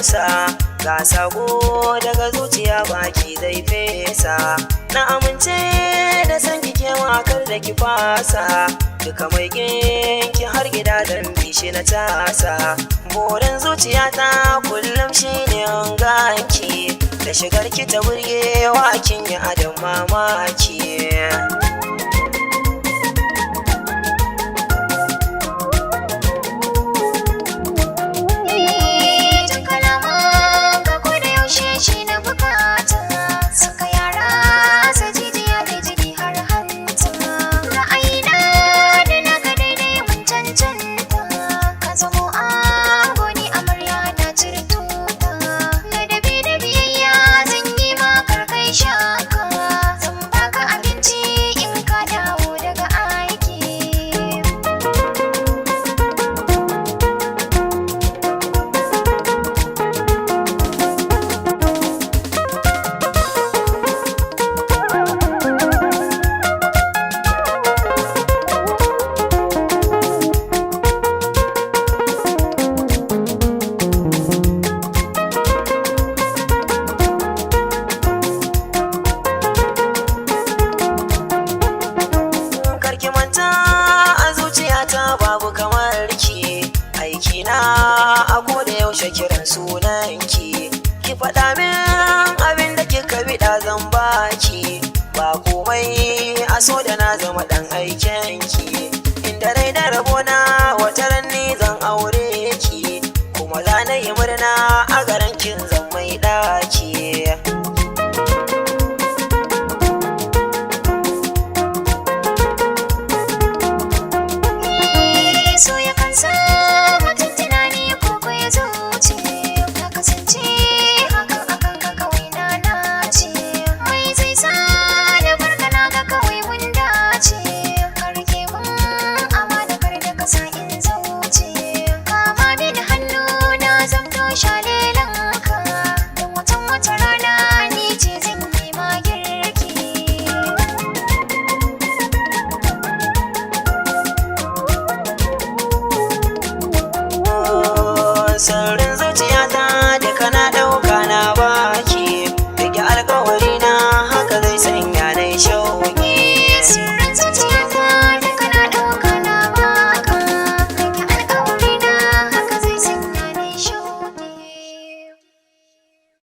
amsa. Ga sako daga zuciya baki zai fesa. Na amince da san kike makar da ki fasa. Duka mai ki har gida dan bishi na tasa. Burin zuciyata kullum shine in ganki. Da shigar ki ta burgewa kin yi adam mamaki. Jin kalaman ka ko da yaushe shi na bukata. Saka yara sa jijiya da jini har hanta. Ra'ayina da naka daidai mun cancanta. Ka zamo ango ni amarya na cire tuta. Ladabi da biyayya zan yi ma kar kai shaka. Zan baka abinci in ka dawo daga aiki. Karki manta a zuciyata babu kamar ki. Aiki na a koda yaushe kiran sunanki. Ki faɗa min